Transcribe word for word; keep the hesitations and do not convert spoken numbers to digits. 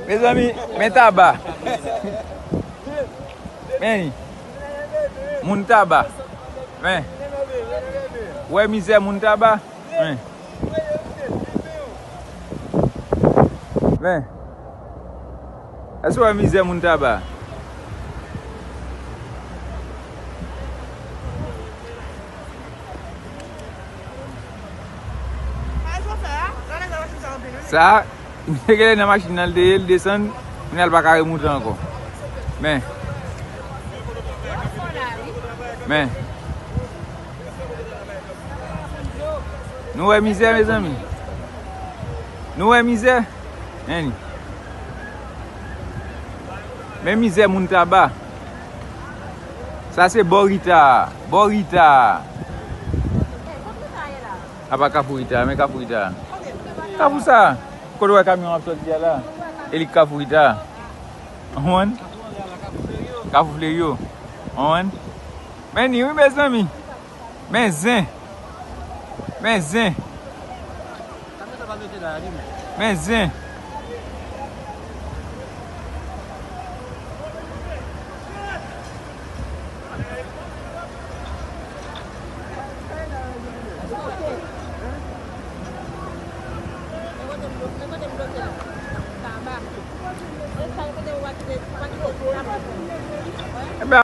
Mezanmi, men Taba. Men li. Moun Taba. Men. Ou wè mizè moun Taba? Men. Men. Èske w wè mizè moun Taba? Sa, misye genlè nan machin nan, l te ye, l desann, kounye a l pa ka remoute ankò. Men. Men. Nou wè mizè, mezanmi? Nou wè mizè? Men li. Men mizè moun Taba. Sa se bò Rita. Bò Rita. Apa Kafou Rita, men Kafou Rita. Kafou sa. Kote w wè kamyon ap sòti a la? E li k Kafou Rita. Ou konprann? Kafou Fleyo. Ou konprann? Men ni wi, mezanmi. Men zen. Men zen. Men zen.